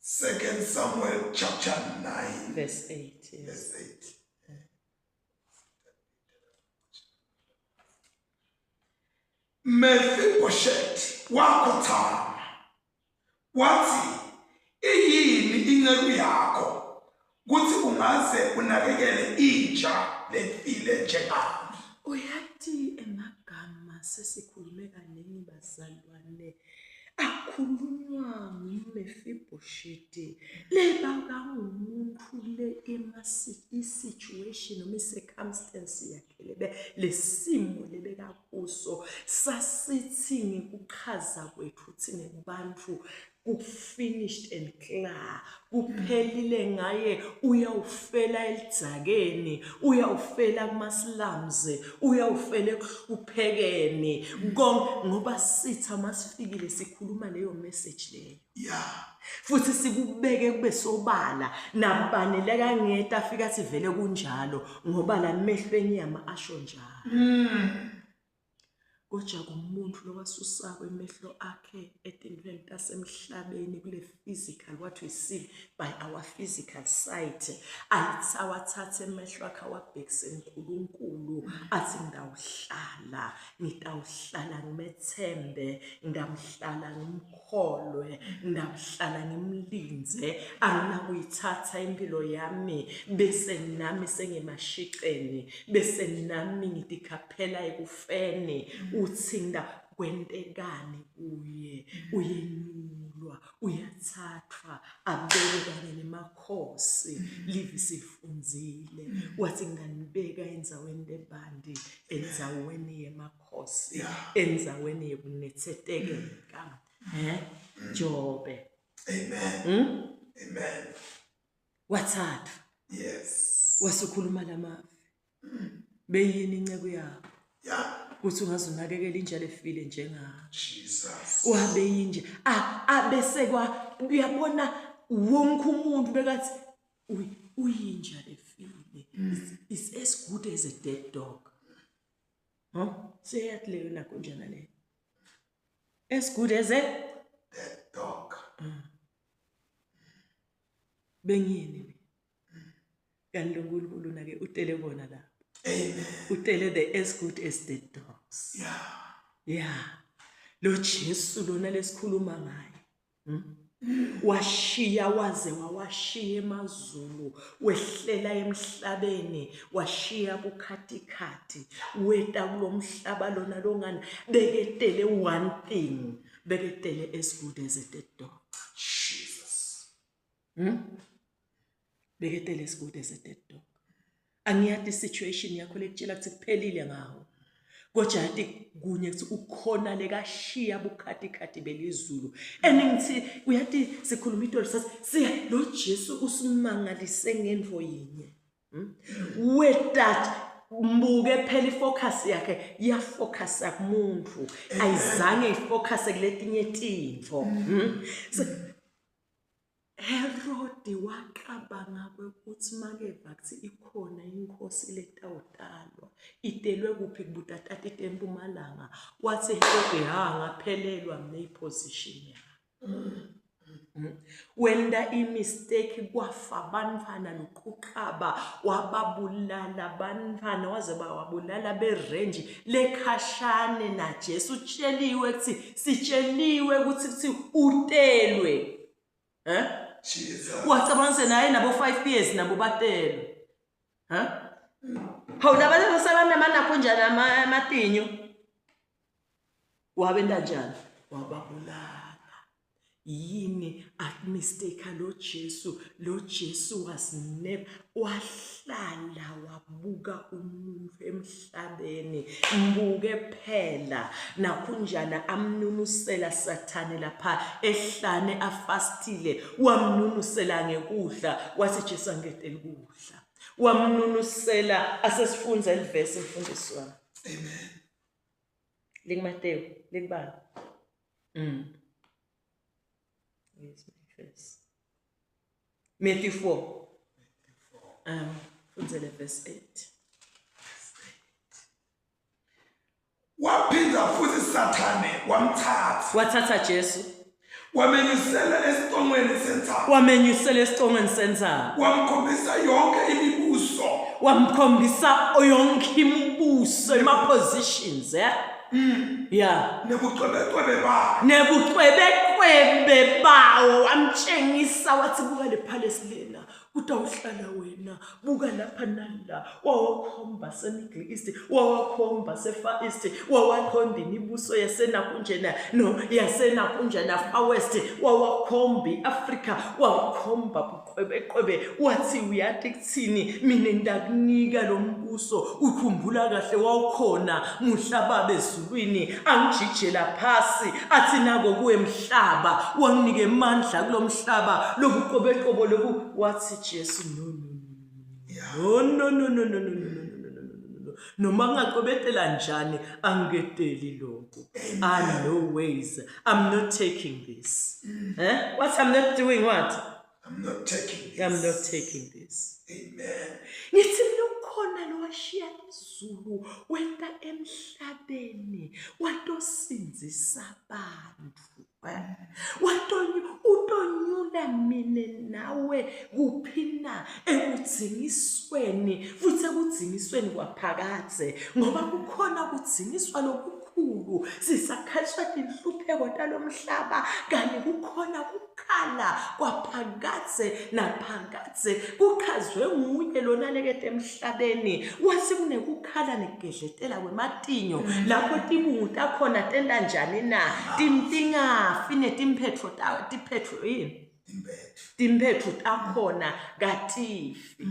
Second Samuel chapter 9 verse 8. Yes. Verse 8. Mephibosheth wakhothama wathi iyini inceku yakho kuthi ungaze unakekele inja lefile njengami. Uyati emagama sesikhulume kaningi bazalwane akhulunywa nguMefibhosheti lebakangumuntu le i-situation noma i-circumstance yakhe lebe lesimo lebekakuso sasithi ngekuchaza kwethu thina kubantu ku-finished and clear kuphelile ngaye uyawufela elidzakeni uyawufela kuma-slums uyawufela ekuhluphekeni konke ngoba sitha masifikile sikhuluma leyo message leyo yeah futhi sikubeke kube sobala nabani lekangeta afika athi vele kunjalo ngoba la mehlo enyama asho njalo mm. Kodwa kumuntu lowasusako emehlo akhe etintweni tasemhlabeni kule physical what we see by our physical sight awathathe emehlo akhe awabhekise uNkulunkulu athi ngidawuhlala ngidawuhlala ngimethembe ngidamhlala ngimkholwe ngidawuhlala ngimlinze anginakuyithatha impilo yami bese nami sengimashiceni bese nami ngitikhaphela ekufeni uthi nda kwentekani kuye uyenyulwa uyathathwa abeke kanye nemakhosi livi sifundzile wathi nganibeka endzaweni lebandi endzaweni yemakhosi endzaweni yekunetsetekeka eh Jobe amen hmm? amen wathathwa yes wasukhuluma lamavi beyini inceku yakho yeah ukuthi ungazunakekela inja lefile njengayo Jesus wabe yinje abese kwa uyabona wonke umuntu bekathi uyinja lefile it's as good as a dead dog huh seyathi leyo nakho njana leyo as good as a dead dog mm. Bengiyini mina? Kanti lo Nkulunkulu nake utele kona lapho. Amen. Utele the as good as dead dogs. Yeah. Yeah. Lo Jesu lona lesikhuluma ngaye. Hmm? Washiya waze wawashiya emazulu, wehlela emhlabeni, washiya bukhatikhathi, weta kulomhlaba lona longani beketele one thing, beketele as good as a dead dog. Jesus. Hmm? Beketele as good as a dead dog. Angiyati situation yakho lekutshela ukuthi kuphelile ngawo. Kodwa yati kunye ukuthi ukhona lekashiya bukhatikhathi belizulu. And ngithi uyati sikhuluma into sathi siya lo Jesu usimangalise ngento yinye. Hmm? With that mbuke phela ifocus yakhe iyafocusa kumuntu ayizange ifocus kuletinye tintfo hmm? so, Herodi wacabanga kwekutsi makeva kutsi ikhona inkhosi letawutalwa itelwe kuphi kubutatati tempumalanga watsi Herodi ha ngaphelelwa mina iposition yami Wenta imistake kwafa bantfwana luquqaba wababulala bantfwana waze bawabulala berenji lekhashane naJesu utsheliwe kutsi sitsheliwe kutsi kutsi utelwe eh Jesus wacabanga naye nabo 5 years nabo batelwe ha hawu labantu basabanama njani amatinyo Wabenta njani? Wababulala. Yini mistake lo Jesu? Lo Jesu was never wahlala wabuka umuntu emhlabeni. Mbuke phela nakhunjana amnunusela Sathane lapha ehlane afastile wamnunusela ngekudla wathi Jesu angeteli kudla. Wamnunusela asesifunza elivesi mfundisi wami. Amen. LikuMatewu, likubani? Mm. Where's my verse? Matthew 4. Um, fundzele verse 8. Waphinda futhi Sathane wamthatha. Wathatha Jesu. Wamenyusela esicongweni. esicongweni sentsaba. Wamenyusela esicongweni sentsaba. Wamkhombisa yonke imibuso. Wamkhombisa yonke imibuso, ema-positions, eh? Yeah. Nebucwebecwebe bawo. Nebucwebecwebe bawo wamtshengisa wathi buka le palace lena kutawuhlala wena buka lapha nala wawakhomba se-Middle East wawakhomba se-Far East wawakhomba imibuso yasenakunjena no yasenakunjena Far West wawakhomba i-Afrika wawakhomba buqwebeqwebe wathi uyati kuthini mina ngidakunika lo mbuso ukhumbula kahle wawukhona muhla baba ezulwini angijijela phasi athi nako kuwe mhlaba wanginike amandla kulomhlaba lobuqobeqobo lobu wathi Jesu no no no no no no no no no no no no noma kungaqobetela njani angiketeli lokho ah no ways i'm not taking this eh what i'm not doing what I'm not taking this. I'm not taking this. Amen. Ngithi mina ukhona lowashiya izulu wenta emhlabeni watosindzisa abantu. Watonyu utonyula mina nawe kuphi na ekudzingisweni futhi ekudzingisweni kwaphakadze ngoba kukhona kudzingiswa lokukhulu sisakhaliswa tinhlupheko talomhlaba kani kukhona kukhala kwaphakadze naphakadze kuchazwe nguye lona lekete emhlabeni wathi kunekukhala nekugedletela kwematinyo lapho tibungu takhona tenta njani na tingafi netimphetfo tiphetfo yini timphetfo takhona katifi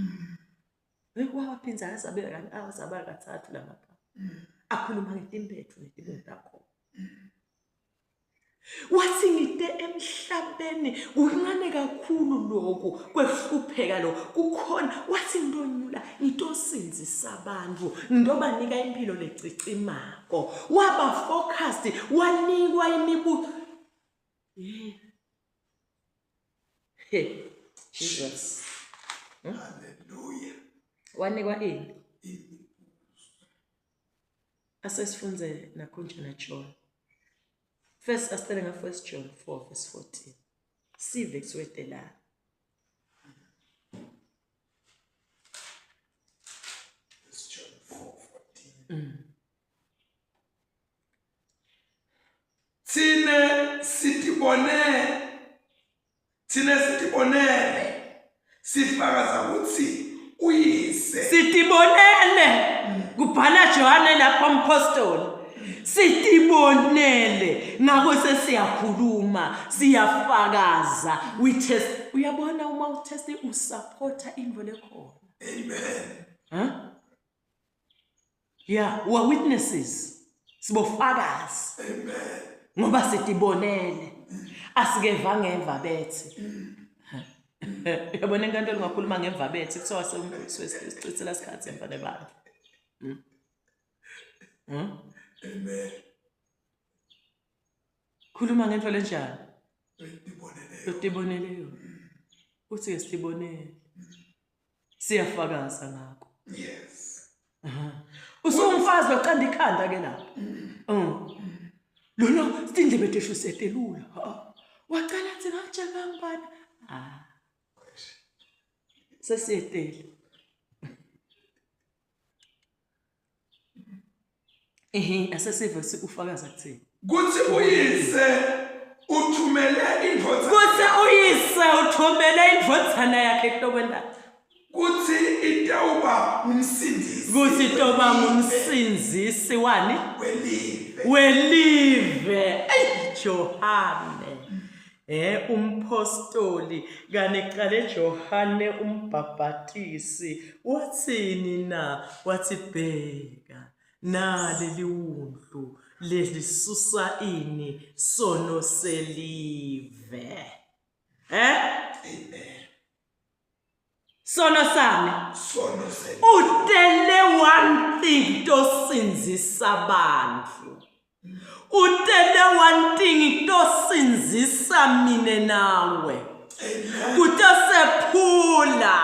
wawaphindza azabeka kathathu la magama akhuluma ngetimphetfo netibungu takhona. Wathi ngite emhlabeni kuncane kakhulu lokhu kwehlupheka lo kukhona wathi ngitonyula ngitosindzisa abantu ngitobanika impilo lecicimako waba focused wanikwa imibuzo yeah. Hey, Jesus. Hallelujah. Wanikwa ini? Asesifunze nakhonjena John. First asicele nga First John 4 verse 14. Sive kusiwetelana. First John 4:14. Thine sitibone Thina sitibonele sifakaza ukuthi uyise. Sitibonele kubhala Johane lapho umpostoli. Sitibonele ngakho sesiyakhuluma siyafakaza we test uyabona uma utest usupporta into lekhona. Amen. Huh? Yeah, we are witnesses. Sibofakazi. Amen. Ngoba sitibonele. Asikeva ngemva bethi. Uyabona enkantolo ungakhuluma ngemva bethi kuthiwa sesichithela isikhathi emva nebandla. Amen. Khuluma ngento lenjani? Uyitibonele. Utibonele yona. Uthi ke sitibonele. Siyafakaza ngakho. Yes. Usumfazi loqanda ikhanda ke lapho. Lona sindlebe teshu setelula. Waqala athi ngajaka ngibana. Ah. Sesiyetele. Ehe, asesive ufakaza kuthini? Kuthi uyise uthumele indvodzana. Kuthi uyise uthumele indvodzana yakhe kutokwenta. Kuthi itawuba ngumsindisi. Kuthi itoba ngumsindzisi wani? Welive. Welive. Ey Johane. Umpostoli kani qale Johane umbhabhatisi wathini na? Wathi bheka nali liwundlu lelisusa ini sono selive. Amen. Sono sami. Sono selive. Utele one thing tosindzisa abantu. Utele one thing tosindzisa mine nawe. Kutosephula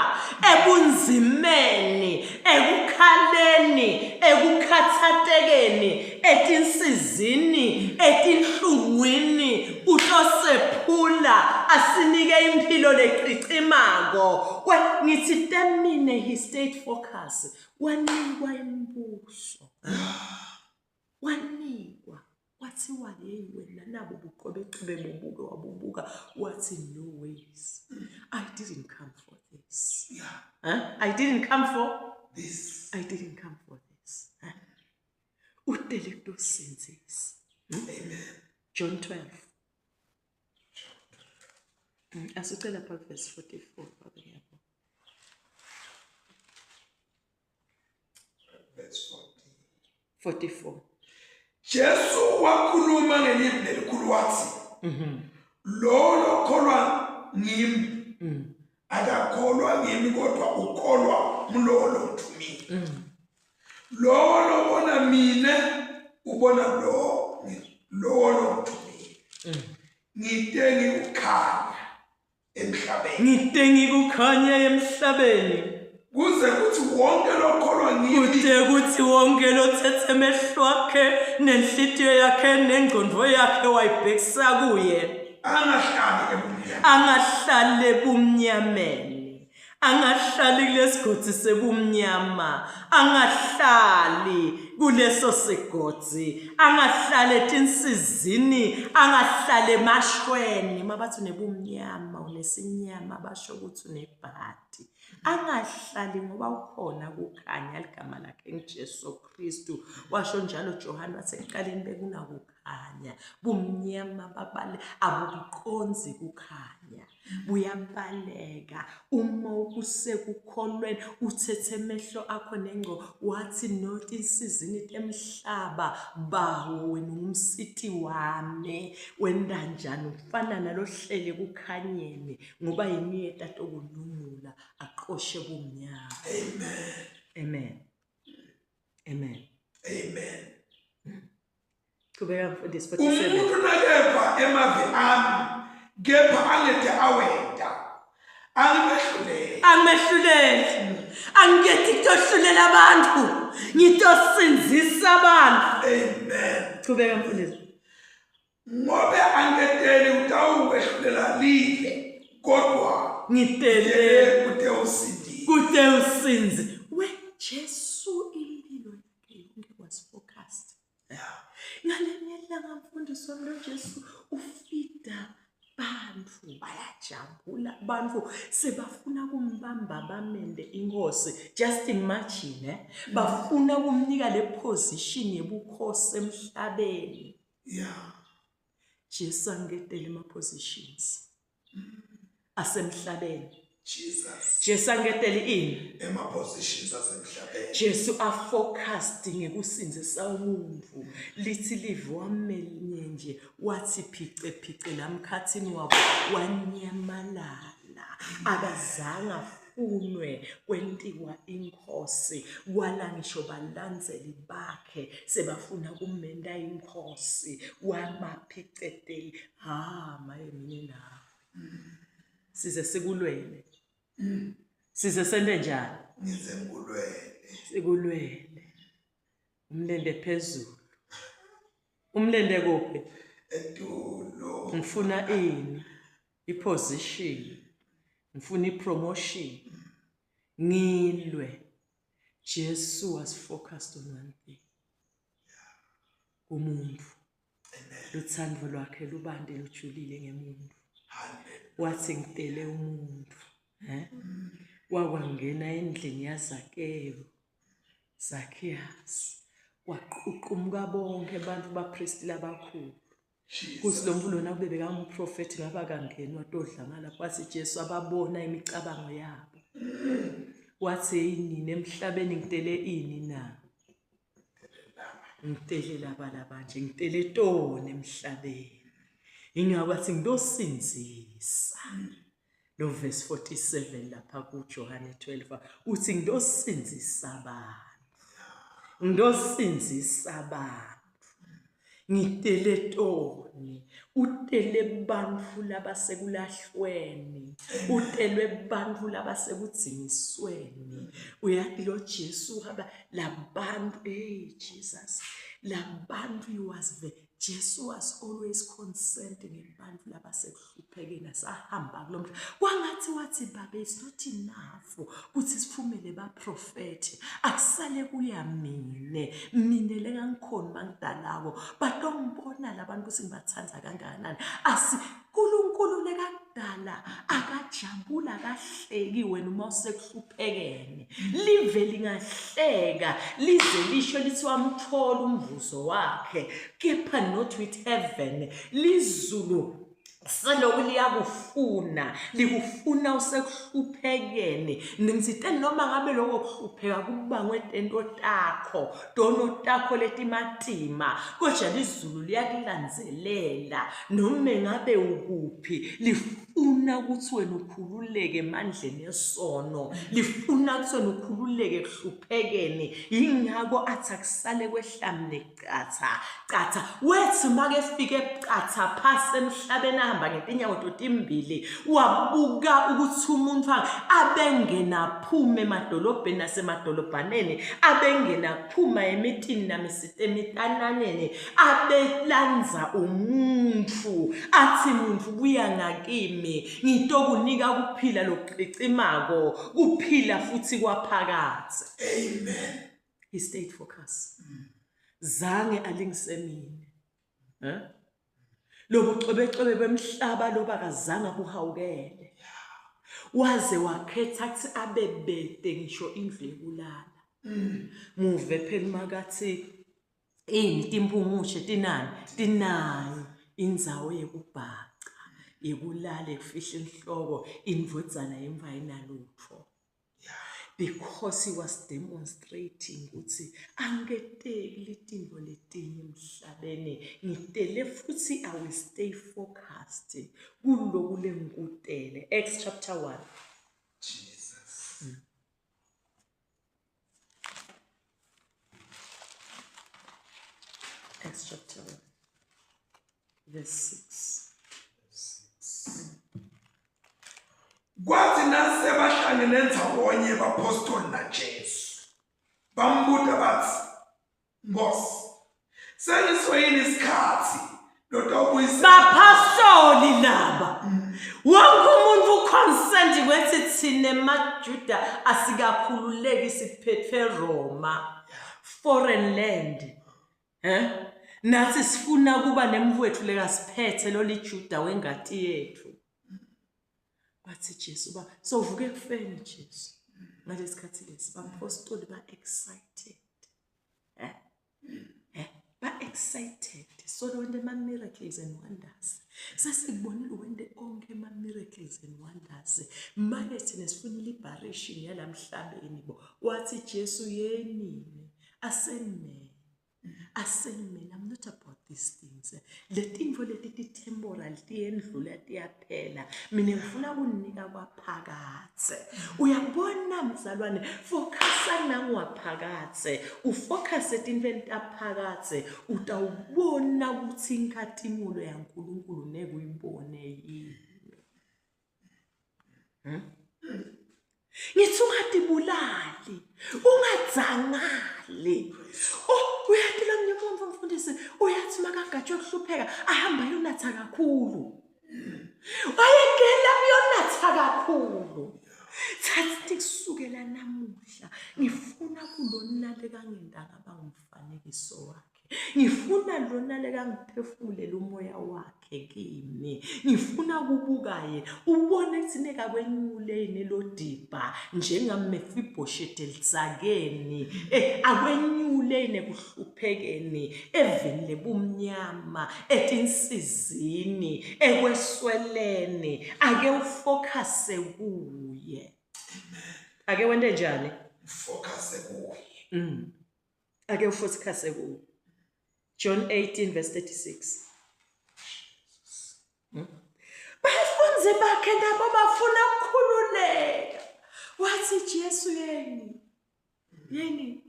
ebunzimeni, ekukhaleni, ekukhathatekeni, etinsizini, etinhlungwini, utosephula asinike impilo lechichimako. We ngithi temine he stayed focus, wanikwa imibuso. Wanikwa kwathiwa yeyi wena nabo buqwebecwebe bubuke wabubuka wathi no ways i didn't come for this yeah. huh? I didn't come for this I didn't come for this huh? utele kutosindzisa Amen. John 12 asicela pha verse 44 baba ngiyabonga Verse 40. 44 Jesu wakhuluma ngelivi lelikhulu wathi lo lokholwa ngimi akakholwa ngimi kodwa ukholwa ngulowo longithumile lowo lobona mina ubona lo lowo longithumile ngite ngikukhanya emhlabeni ngite ngikukhanya emhlabeni kuze kuthi wonke lokholwa ngimi kude kuthi wonke lothethe emehlo akhe nenhlitiyo yakhe nengqondo yakhe wayibhekisa kuye angahlali ebumnyameni angahlali ebumnyameni angahlali kulesigodi sebumnyama angahlali kuleso sigodzi angahlali etinsizini angahlali emashweni mabathi unebumnyama unesinyama basho ukuthi unebhadi angahlali ngoba ukhona kukhanya ligama lakhe ngiJesu Kristu washo njalo Johane wathi ekuqaleni bekunakukhanya bumnyama babale abukuqonzi kukhanya buyabaleka uma usekukholweni uthethe emehlo akho nengco wathi not insizini temhlaba bawo wena ungumsiti wami wenda njani ufana nalohlele kukhanyeni ngoba yini tatokunumula aqoshe bumnyama amen amen amen amen Qhubeka mfundisi 47. Umuntu nakeva emavi ami kepha angede awenda angimehluleli. Angimehluleli. Angikethi kutohlulela abantu. Ngitosindzisa abantu. Amen. Qhubeka mfundisi. Ngobe angiketeli utawukwehlulela live kodwa ngitele kute usindise. Kute usinzi. We Jesu impilo yakhe yonke was focused. Ngalenye ilanga mfundisi wami lo Jesu ufida bantu bayajabula abantu sebafuna kumbamba bamende inkosi just imagine eh? Bafuna kumnika le position yebukhosi emhlabeni. Jesu angetele ema positions asemhlabeni. Jesus. Jesu angetele ini? Ema positions asemhlabeni. Jesu afocused ngekusindzisa umuntu. Lithi live wamenye nje wathi phice phice lamkhathini wabo wanyamalala. Akazange afunwe kwentiwa inkosi wala ngisho balandzeli bakhe sebafuna kumenta inkosi wamaphiceteli. Ha maye mina nawe. Size sikulwele. Size sente njani? Ngize ngikulwele. Sikulwele. Umlende phezulu. Umlende kuphi? Edulo. Ngifuna ini? Iposition. Ngifuna ipromotion. Ngilwe. Jesu was focused on one thing. Umuntu. Luthando lwakhe lubanti lujulile ngemuntu. Wathi ngitele umuntu, eh? Wakwangena endlini yaZakewu. Zacchaeus. Kwaququmuka bonke abantu bapristi labakhulu. Kuthi lo mfo lona kube bekamprofethi ngabe akangeni watodla ngalapho wathi Jesu ababona imicabango yabo. Wathi nina emhlabeni ngitele ini na? Ngitele laba laba nje ngitele tona emhlabeni. Ingakho wathi ngitosindzisa. Lo verse 47 lapha kuJohane 12 uthi ngitosindzisa abantu. Ngitosindzisa abantu. Ngitele toni, utele bantfu labasekulahlweni, utelwe bantfu labasekudzingisweni. Uyati lo Jesu haba labantu, hey Jesus, labantu he was the Jesu was always concerned ngebantfu labasekuhluphekeni asahamba kulo mhlaba. Kwangathi wathi baba it's not enough kuthi sifumele baprofethi akusale kuya mine mine lengangikhona mangidalako batongibona labantu ukuthi ngibathanda kangakanani asi uNkulunkulu lekakudala akajabula akahleki wena uma usekuhluphekeni live lingahleka lize lisho lithi wamthola umvuzo wakhe kepha not with heaven lizulu seloku liyakufuna likufuna usekuhluphekeni ngitsite noma ngabe loko kuhlupheka kubangwe tento takho tono takho letimatima kodwa lizulu liyakulandzelela noma ngabe ukuphi lifuna ukuthi wena ukhululeke emandleni esono lifuna ukuthi wena ukhululeke ekuhluphekeni yingakho athi akusale kwehlamne Qatha, qatha. Wethi makefike qatha phasi emhlabeni ahamba ngetinyawo totimbili, wabuka ukuthi umuntu abengena phuma emadolobheni nasemadolobhaneni, abengena phuma emitini namisemitananeni, abelandza umuntu athi muntu buya ngakimi ngitokunika kuphila lokucicimako, kuphila futhi kwaphakadze. Amen. He stayed focus. Zange alingise mina. Eh? Lobucwebecwebe bemhlaba loba kazange abuhawukele. Waze wakhetha ukuthi abe bede ngisho indlu yekulala. Muve phela makathi ini timpungushe tinani tinayo indzawo yekubhaca yekulala ekufihla inhloko indvodzana yemva inalutfo. Because he was demonstrating ukuthi angiketeki letintfo letinye emhlabeni ngitele futhi I will stay focused kuloku lengikutele. Acts chapter 1. Jesus. Acts chapter 1 verse 6. Kwathi nasebahlangene ndzawonye baphostoli naJesu, bambuta bathi, Nkosi, sengiso yini isikhathi lotawubuyisela Baphastoli laba. Wonke umuntu uconsent kwethi thina maJuda asikakhululeki siphethwe Roma. Foreign land. Eh? Nathi sifuna kuba nemfowethu lekasiphethe loliJuda wengati yethu. Wathi Jesu ba sovuka ekufeni Jesu. Ngalesikhathi lesi bapostoli ba excited. Eh? Eh? Ba excited. Solo wente ama miracles and wonders. Sesikubonile wente onke ama miracles and wonders. Manje thina sifuna liberation yalamhlabeni bo. Wathi Jesu yenini asenene asenimele i'm not about these things letintfo leti ti-temporal tiyendlula tiyaphela mina ngifuna kunika kwaphakadze uyabona mzalwane fokhasa nangwaphakadze ufokhase etintfweni taphakadze utawubona kutsi inkhatimulo yankulunkulu ngeke uyibone yini Hmm? Ngithi ungatibulali, ungadzangali. Oh, uyathi lomnye umuntu mfundisi, uyathi makagatshwe kuhlupheka ahamba ayonatha kakhulu. Wayegela kuyonatha kakhulu. Thatha kusukela namuhla ngifuna kulona lekangenta ngaba ngumfanekiso wakhe. Ngifuna lona lekangiphefumulela umoya wakhe kimi. Ngifuna kubuka yena. Ubone ukuthi nekakwenyule yini lodibha njengaMefibhoshete elisakeni. Eh akwenyule yini ekuhluphekeni eveni lebumnyama etinsizini ekwesweleni ake ufocuse kuye. Ake wente njani? Focus kuye. Ake ufokhase kuwo. John 18 verse 36. Hmm? Bafunzi bakhe nabo bafuna ukukhululeka. Wathi Jesu yeni yeni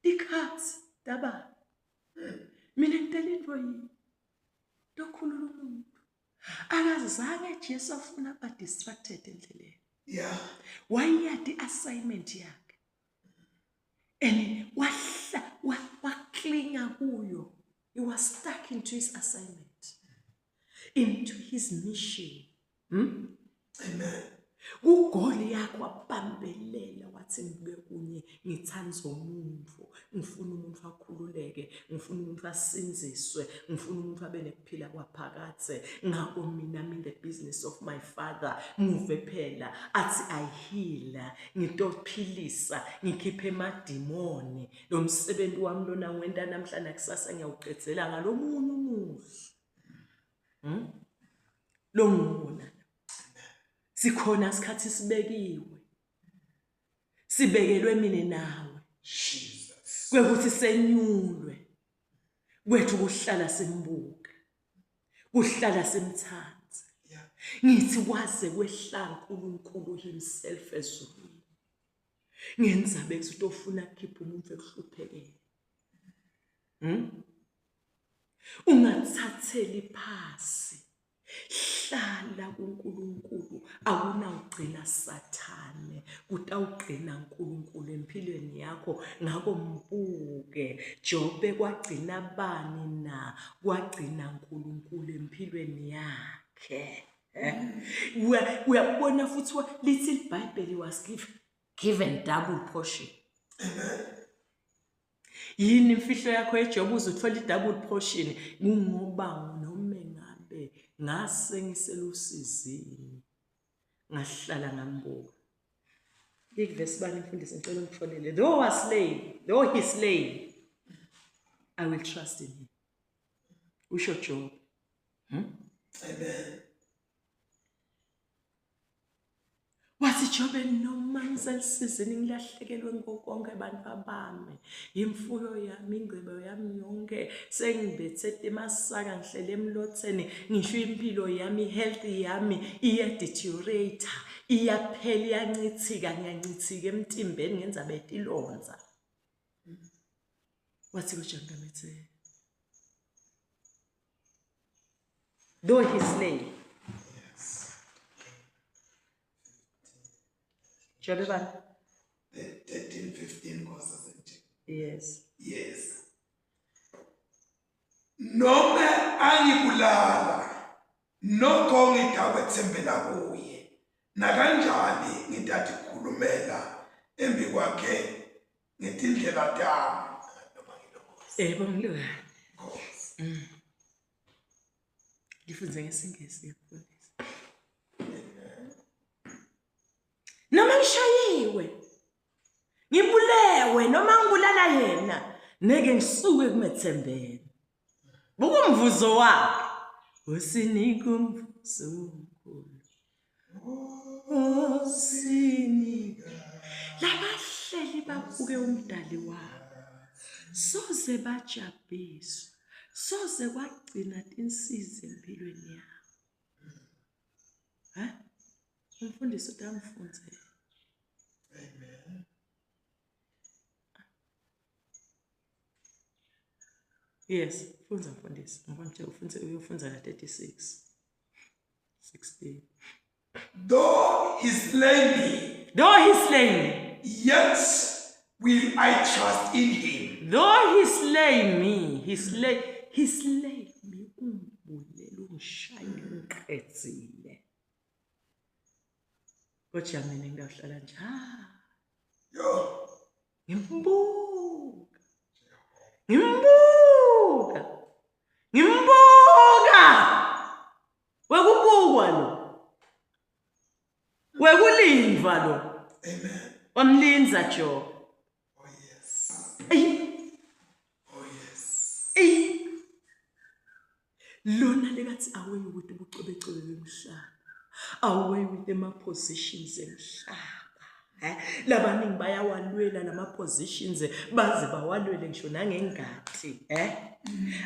tikhathi taba. Mina ngicela into yini? Tokhulula umuntu. Akazange Jesu afuna aba distracted endleleni. Yeah. Wayeyati assignment yakhe. And wahla waklinga kuyo. He was stuck into his assignment. Into his mission. Amen. Kugoli yakho wabambelela wathi ngibuke kunye ngithanda umuntu ngifuna umuntu akhululeke ngifuna umuntu asinziswe ngifuna umuntu abe nekuphila kwaphakadze ngako mina I'm in the business of my father muve phela athi I heal ngitophilisa ngikhiphe emadimoni lo msebenzi wami lona ngwenta namhla nakusasa ngiyawuqedzela ngalomunye umuzi Lo nguwona sikhona isikhathi sibekiwe sibekelwe mina nawe Jesus kwekuthi senyulwe kwethu kuhlala simbuke kuhlala simthanda ngithi kwaze kwehla uNkulunkulu himself ezulwini ngenza bekuthi utofuna kukhipha umuntu ekuhluphekeni Ungathatheli phasi. Hlala kuNkulunkulu akunawugcina sathane kutawugcina uNkulunkulu empilweni yakho ngako mbuke Jobe kwagcina bani na kwagcina uNkulunkulu empilweni yakhe eh? Uyabona futhi lithi iBhayibheli was given double portion. Amen. Yini imfihlo yakho yejobe uze uthole i-double portion? Kungoba noma ngabe ngase ngiselusizini ngahlala ngambuka. Ikuvesi bani mfundisi ngicela ungitholele. Though was slain, though he slain, I will trust in him. Usho Job. Amen. Wathi Jobe noma ngiselisizini ngilahlekelwe ngokonke abantu abami imfuyo yami ingcebo yami yonke sengibethe emasaka ngihlele emlotheni ngisho impilo yami health yami iya deteriorate iyaphela iyancithika ngiyancithika emtimbeni ngenza betilonza wathi kuJangametse Though he slay. Yes. Jobe bani? 13 15 Nkosi Yes. Yes. Noma angibulala nokho ngitakwethembela kuye nakanjani ngitatikhulumela embi kwakhe ngetindlela tami noma ngilokhozi. Yebo ngilokho. Nkosi. Ngifunze ngesiNgisi ngiyakufundisa. Noma ngishayiwe ngibulewe noma ngibulala yena neke ngisuke kumethembeni. Buka umvuzo wakhe. Usinika umvuzo omkhulu. Osinika. Labahleli babuke umdali wabo. Soze bajabhiswe. Soze kwagcina tinsizi empilweni yabo. Ha? Umfundisi utamfundzela. Amen. Yes, fundza mfundisi. Ngoba nje ufunze uyofunza na 36. 16. Though he slay me, Though he slay me, yet will I trust in him. Though he slay me, he slay me ungibulele ungishayile ungiqedzile. Kodwa mina ngiyawuhlala njalo. Yo. Ngimbuka. Ngimbuka. Ngimbuka. Wekubukwa lo. Wekulindwa lo. Amen. Wamlinza Job. Oh yes. Ey. Oh yes. Ey. Lona lekathi away with ubucwebecwebe bemhlaba. Away with ama positions emhlaba. Eh, labaningi bayawalwela lama positions baze bawalwele ngisho nangengati eh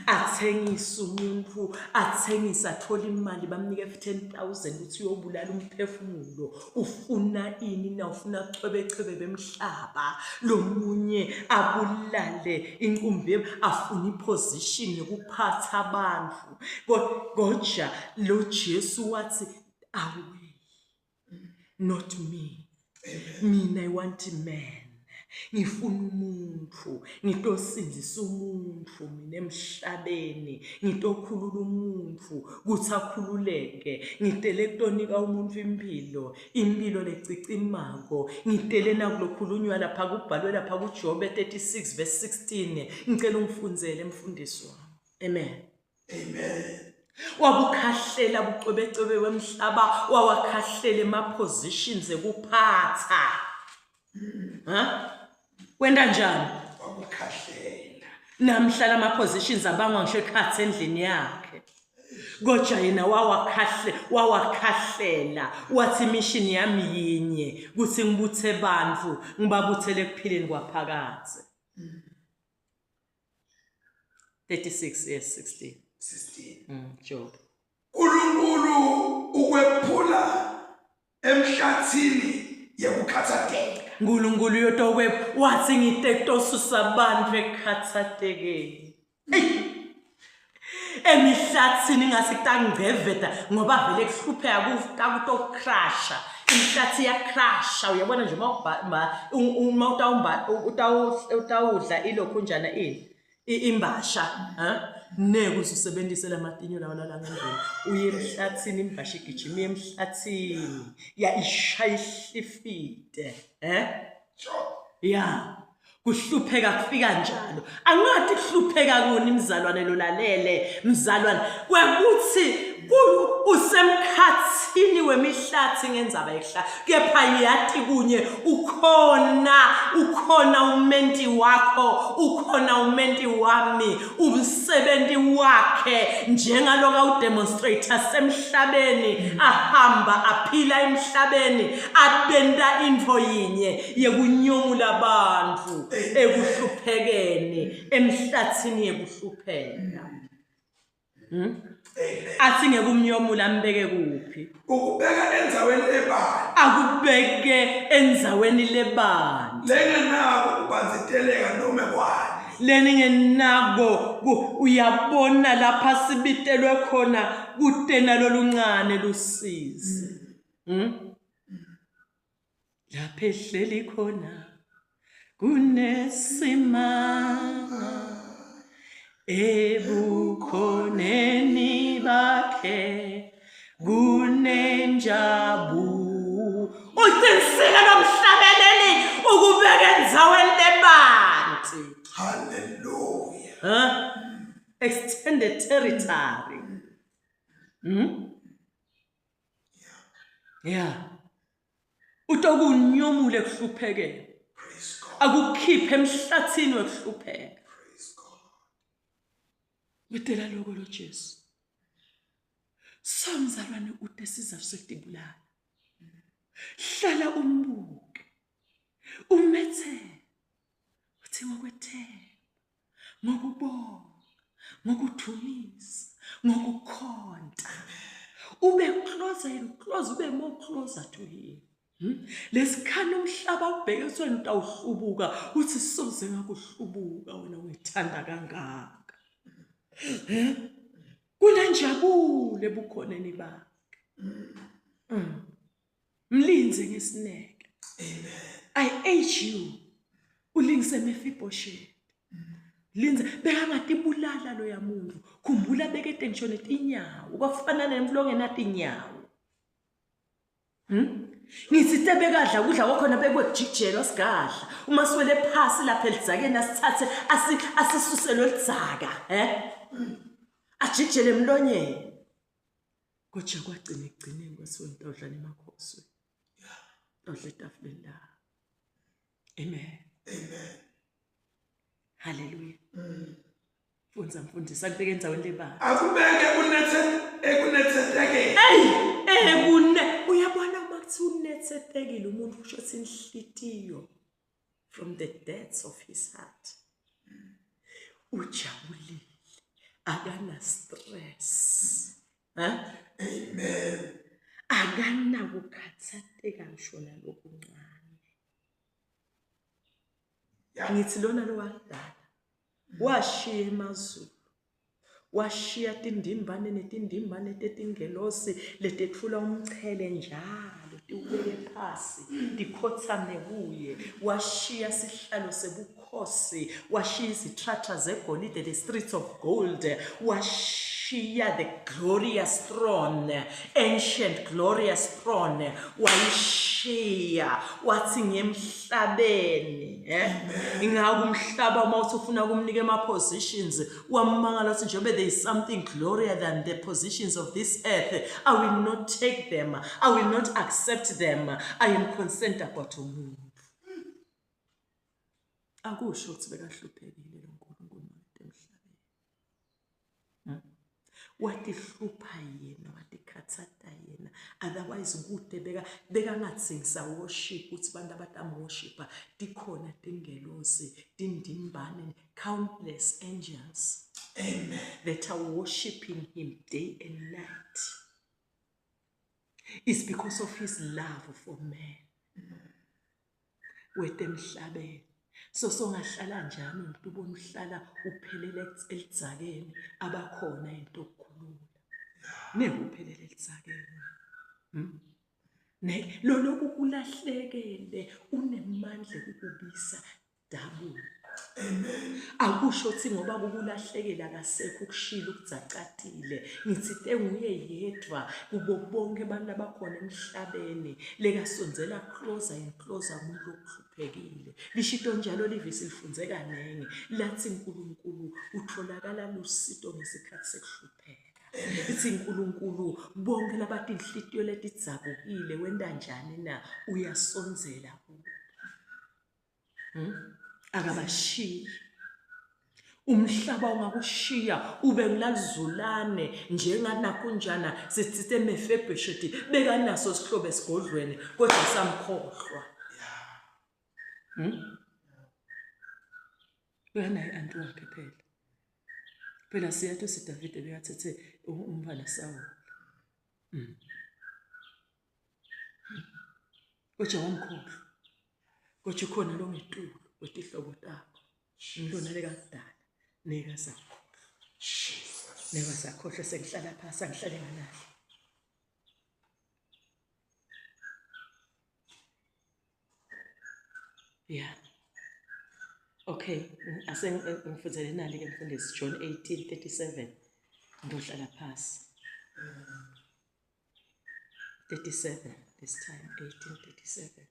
athengisa umuntu athengisa athola imali bamnike 10000 ukuthi uyobulala umphefumulo ufuna ini na ufuna chwebechwebe bemhlaba lomunye abulale inqumbi afuna iposition yokuphatha abantu kodwa lo Jesu wathi away not me mina i want man ngifuna umuntu ngitosindzisa umuntu mina emhlabeni ngitokhulula umuntu kuthi akhululeke ngitele kutonika umuntu impilo impilo lecicimako ngitele nakulokhulunywa lapha kubhalwe lapha kuJobe 36 verse 16 ngicela ungifundzele mfundisi wami amen Amen. Wabukhahlela bucwebecwebe wemhlaba wawakhahlela ema-positions ekuphatha. Ha? Kwenta njani? Wabukhahlela. Namhla lama positions abangwa ngisho ekhathe endlini yakhe. Kodwa yena wawakhahle wawakhahlela wathi mission yami yinye kuthi ngibuthe bantu ngibabuthele ekuphileni kwaphakadze. 36 yes 16 16 Job uNkulunkulu ukwephula emhlathini yekukhathatheka uNkulunkulu uyotokwe wathi ngitetosusa abantu ekukhathathekeni emihlathini ingase kutangceveta ngoba vele kuhlupheka kutokrasha imihlathi iyakrasha uyabona nje uma utawudla ilokhunjana ini imbasha ha neke usebenzise lamatinyo lawa lala ngendlela uye emhlathini imbasha igijima iye emhlathini ya ishaya ihlifite eh ya kuhlupheka kufika njalo angathi kuhlupheka kuni mzalwane lolalele mzalwane kwekuthi usemkhathini wemihlathi ngenzaba yekuhlala kepha yati kunye ukhona ukhona umenti wakho ukhona umenti wami umsebenzi wakhe njengaloku awudemonstrate semhlabeni ahamba aphila emhlabeni abenta intfo yinye yekunyomula abantu ekuhluphekeni emhlathini yekuhlupheka Hmm? Athi ngekumnyomula ambeke kuphi? Ukubeka endaweni ebanzi. Akubeke endaweni lebanzi. Lengenako kubanziteleka noma kwani. Leningenako uyabona lapha sibitelwe khona kute naloluncane lusizi. Hmm? Lapha ehleli khona kunesimanga ebukhoneni bakhe kunenjabu uqinisile nomhlabeleli ukubeka endaweni lebanti haleluya huh? extended territory Yeah. Utokunyomula ekuhluphekeni. Praise God. Akukhiphe emhlathini wekuhlupheka. Praise God. Wetela lokho lo Jesu. So mzalwane ude sizathu sekutibulala. Hlala umbuke. Umethembe. Uthi ngokwethemba. Ngokubonga, ngokudumisa, ngokukhonta. Ube closer and closer, ube more closer to him. Lesikhani umhlaba ubheke esweni utawuhlubuka uthi soze ngakuhlubuka wena ungithanda kangaka. Eh? Kunenjabulo ebukhoneni bakhe. Mlinze ngesineke. Amen. I urge you. Ulingise Mephibosheth. Linze bekangatibulala loya muntu. Khumbula bekete ngisho netinyawo. Kwafana nemfula ongenatinyawo. Ngithi tebekadla kudla kwakhona bekwekujijelwa sigadla. Uma siwele phasi lapha elidzakeni asithathe asisuse loludzaka, eh? Ajijele emlonyeni. Kodwa kwagcina ekugcineni kwathiwa ngitawudla nemakhosi. Ngitawudla etafuleni la. Amen. Amen. Hallelujah. Fundza mfundisi akubeke endaweni lebala. Akubeke kunethe ekunetheteke. Hey, ekune uyabona uma kuthiwa unethe Nakakhathatekile umuntu kusho ukuthi inhlitiyo from the depths of his heart ujabulile akana stress ha amen akanakukhathateka ngisho nalokuncane ngithi lona lowakudala washiya emazulu Washiya tindimbane netindimbane tetingelosi letetfula umchele njalo tiwubeke phasi tikhothame kuye. Washiya sihlalo sebukhosi, washiya izitratha zegolide, the streets of gold. Washiya the glorious throne, ancient glorious throne. Wayishiya wathi ngiyemhlabeni, eh? Ingako umhlaba uma uthi ufuna kumnika ema positions Wamangala wathi njengoba there is something glorier than the positions of this earth, I will not take them. I will not accept them. I am concerned about umuntu. Akusho ukuthi bekahluphekile lo Nkulunkulu makade emhlabeni. Watihlupha yena, watikhathata yena. Otherwise kude beka bekangathi ngisa-worship ukuthi abantu abatam-worshipa tikhona tingelosi tindimbane countless angels Amen. that are worshiping him day and night. It's because of his love for man. Wetemhlabeni. So songahlala njani umuntu ubona uhlala uphelele elidzakeni abakhona into okukhulula. Neke uphelele elidzakeni. Ne lo lokhu kulahlekele unemandla ukubisa double. Amen. Akusho ukuthi ngoba kukulahlekela akasekho ukushila ukudzacatile. Ngithi te nguye yedwa kubo bonke abantu abakhona emhlabeni lekasondzela closer and closer umuntu okuhluphekile. Lishito njalo livisi lifunze kaningi lathi uNkulunkulu utholakala lusito ngesikhathi sekuhlupheka. Ithi uNkulunkulu bonke labatinhlitiyo letidzabukile wenta njani na uyasondzela kubo. Akabashiyi. Umhlaba ungakushiya ube ngulalizulane njenganakunjana sitsite Mefebhesheti bekanaso sihlobo esigodlweni kodwa samkhohlwa. Bekanaye anti wakhe phela. Phela siyathi uSidavide bekathethe umfana Sawula. Kodwa wamkhohlwa. Kodwa ukhona lo ngetulu kwetihlobo takho. Umntwana lekakudala nekasakhohlwa. Nekasakhohlwa sengihlala phasi angihlale ngalahla. Yeah. Okay, ase ngifundele nali ke mfundisi John 18:37. Ngiyohlala phasi. 37 this time 1837.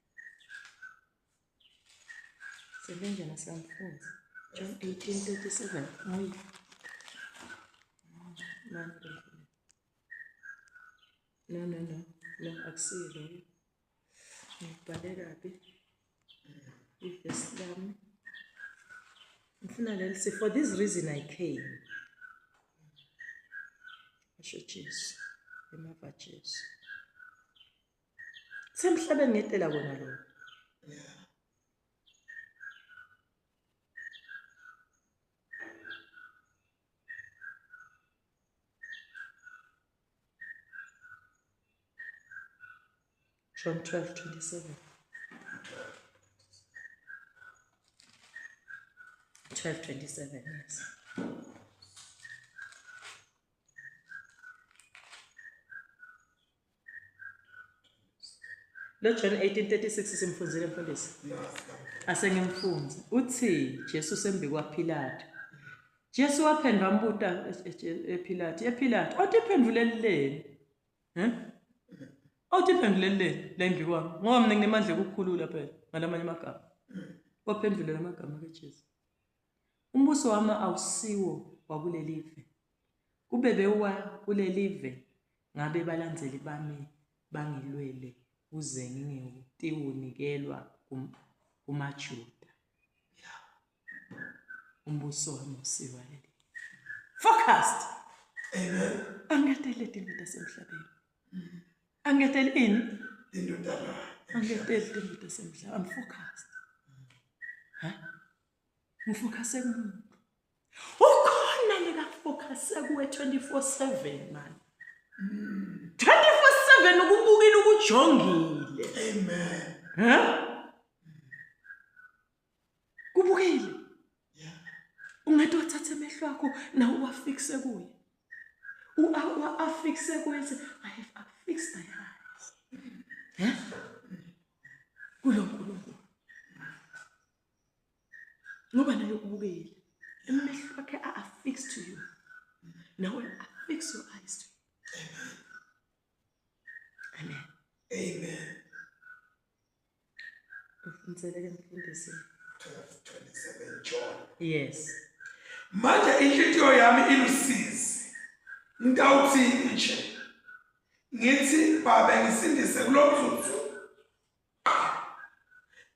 Sebenjani sikamfundisi? John 18:37. Nguye. No no no no akusiyo loyo. Ngibhale kabi ivesi lami. Ngifuna leli si for this reason I came. Asho Jesu. Emava Jesu. Semhlabeni ngetela kona lokho. Yeah. John 12, 27. 12, 27, yes. Lo John 1836 simfunzile mfundisi. Asengimfunze. Uthi Jesu sembi kwaPilato. Jesu waphendva ambuta ePilato, ePilato, othi iphendvuleleni? Eh? Awuthi iphenduleleni la embi kwami ngoba mina nginemandla ekukhulula phela ngalamanye amagama. Waphendula lamagama ke Jesu. Umbuso wami awusiwo wakuleli ve. Kube bewuwa kuleli ve ngabe balandzeli bami bangilwele kuze ngingetiwunikelwa kumaJuda. Umbuso wami awusiwo waleli. Focused. Amen. Angetele tinto tasemhlabeni. Angetele ini? Tinto tala. Angiketeli tintfo tasemhlaba. I'm focused. Ha? Ngifocuse kumuntu. Ukhona lekafocuse kuwe 24/7 man. 24/7 ukubukile ukujongile. Amen. Ha? Kubukile. Ungathi wathatha emehlo akho nawe uwafixe kuye. Uafixe kuye I have affixed my eyes. Eh? Kulo Nkulunkulu. Ngoba naye ukubukile. Emehlo akhe are affixed to you. Nawe affix your eyes to him. Amen. Amen. Ufundzele ke mfundisi. 12:27 John. Yes. Manje inhlitiyo yami ilusizi. Ngitawuthini nje? Ngithi babe ngisindise kulomzuzu.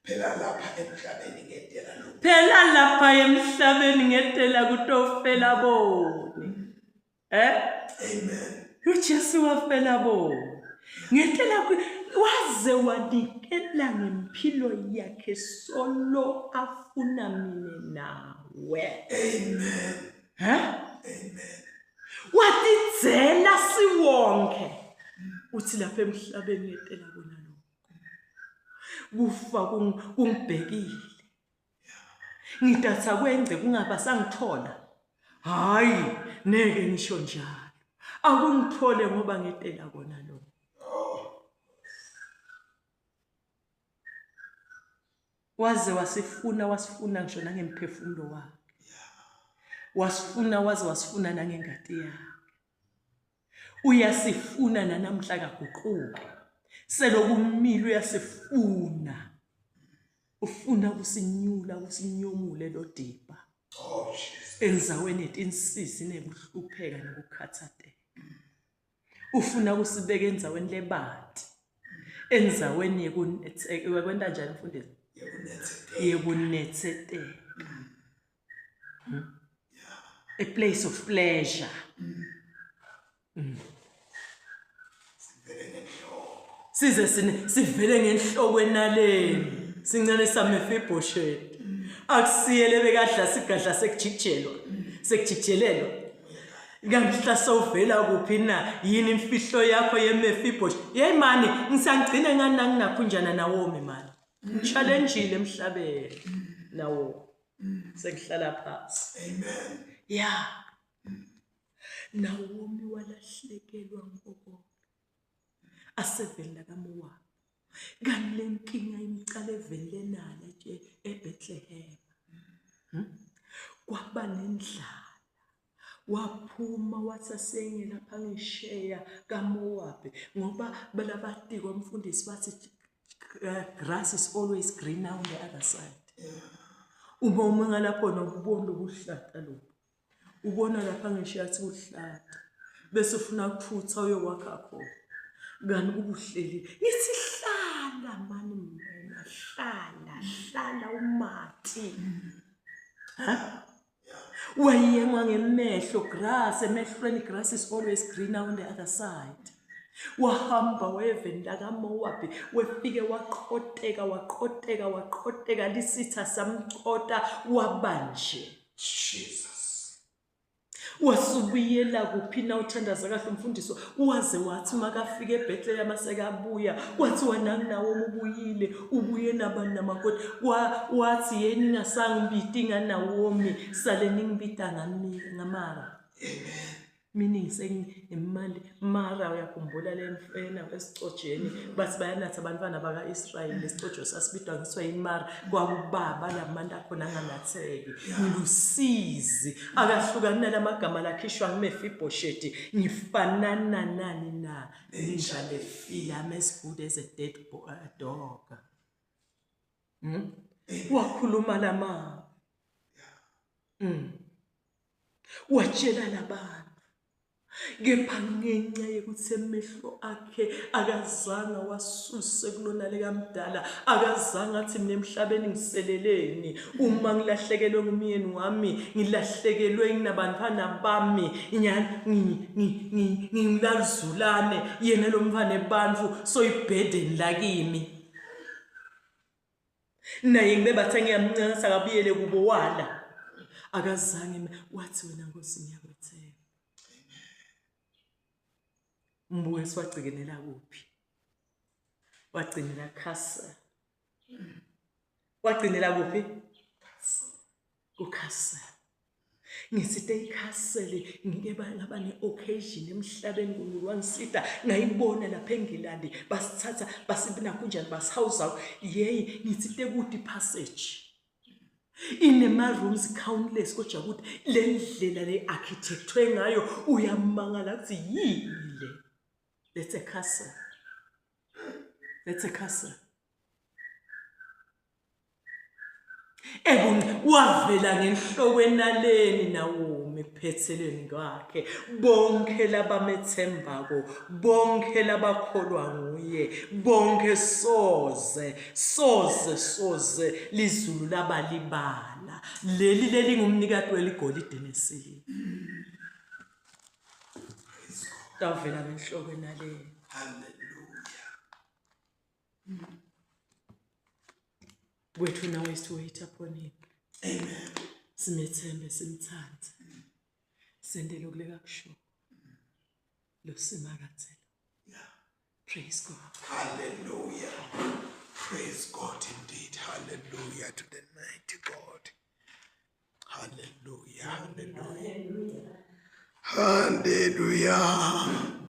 Phela lapha emhlabeni ngedela lo. Phela lapha emhlabeni ngedela kutofela boni. Eh? Amen. uJesu wafela bona. Ngetela waze wanikela ngempilo yakhe solo afuna mina nawe. Amen. Ha? Amen. Watidzela siwonke. Uthi lapha emhlabeni ngetela kona lokho. Kufa kungibhekile. Ngidatha kwengce kungaba sangithola. Hayi, neke ngisho njalo. Akungithole ngoba ngitela kona lo. Waze wasifuna wasifuna ngisho nangemphefumulo wakhe. Wasifuna waze wasifuna nangengati yakhe. Uyasifuna nanamhla kaguquki. Selokumile uyasifuna. Ufuna ukusinyula ukusinyomule lo dibha. Oh Jesus. Enzaweni yetinsisi nekuhlupheka nokukhathateka. Ufuna ukusibeka enzaweni lebanti. Enzaweni yekwenta njani mfundisi? Yekunetheteka. Yekunetheteka. Hmm? A place of pleasure. Mm. Size sine sivele ngenhloko enaleni. Sincane saMefibhosheti. Akusiye lebekadla sigadla sekujikijelwa. Sekujikijelelwa. Ngamhla sowuvela kuphi na? Yini imfihlo yakho yeMefibhosheti? Hey mani, ngisangigcine ngani nanginakhunjana Nawomi mani. Challenge emhlabeni. Nawo. Sengihlala phansi. Amen. Yeah. Nawomi walahlekelwa ngokoko. Aseveli lakaMowabi. Kanti le nkinga imcala eveli lenala nje eBethlehem. Hmm? Kwaba nendlala. Waphuma wathi asenye lapha ngesheya kaMowabi ngoba belabatiko umfundisi bathi grass is always greener on the other side. Uma uma ngalapho nokubona ubuhlata lobu. Ubona lapha ngesheya athi uhlata. Bese ufuna ukuthutha uyokwakha khona. Kanti kubuhleli. Ngithi hlala mani wena hlala hlala umati. Ha? Wayengwa ngemehlo grass emehlweni grass is always greener on the other side. Wahamba wayeveni lakaMowabi wefike waqhoteka waqhoteka waqhoteka lisitha samchota wabanje. Jesus. Wasubuyela kuphi na uthandaza kahle umfundisi waze wathi makafika eBethlehem sekabuya wathi wananginawoma ubuyile ubuye nabani namakoti wathi yeni ningasangibiti ngaNawomi sale ningibita ngamara. Amen. Meaning senginemali mara uyakhumbula le mfena esicojeni bathi bayanatha abantwana baka-Israyeli lesicojo sasibidwa ngiswa imara kwakubaba lamantu akhona anganatheki ngilusizi akahlukani nalamagama lakhishwa nguMefibhosheti ngifanana nani na ninja lefile I'm as good as a dead dog. Hmm? Wakhuluma lama. Watshela labantu kepha ngenxa yokuthi emehlo akhe akazange wasuse kulona likamdala akazange athi mina emhlabeni ngiseleleni uma ngilahlekelwe ngumyeni wami ngilahlekelwe nginabantwana bami ngilaluzulane yena lo mfana ebantu soyibhedeni lakimi. Naye ngibe bathe ngiyamncenga akabuyele kubo wala. Akazange wathi wena Nkosi ngiyakwethemba. Mbuke siwagcikinela kuphi? Wagcinela Castle. Wagcinela kuphi? Kucastle. Ngisite icastle ngike ngaba ne-occasion emhlabeni uNkulunkulu wangisita ngayibona lapha eNgilandi basithatha basibinakunjani basihawuza yeyi ngitsite kude i-passage inema-rooms countless kodwa ukuthi le ndlela le architectwe ngayo uyamangala ukuthi yini le. That's a castle. That's a castle. Wavela ngenhloko enaleni Nawomi ekuphethelweni kwakhe. Bonke labamethembako, bonke labakholwa nguye, bonke soze, soze, soze lizulu labalibala. Leli lelingumnikati weligolide nesiliva. Tawuvela ngenhloko enaleni. Hallelujah. Kwethu nawe is to wait upon him. Amen. Simethembe simthande. Sente lokhu lekakusho. Lo simakathela. Yeah. Praise God. Hallelujah. Praise God indeed. Hallelujah to the mighty God. Hallelujah. Hallelujah. Hallelujah.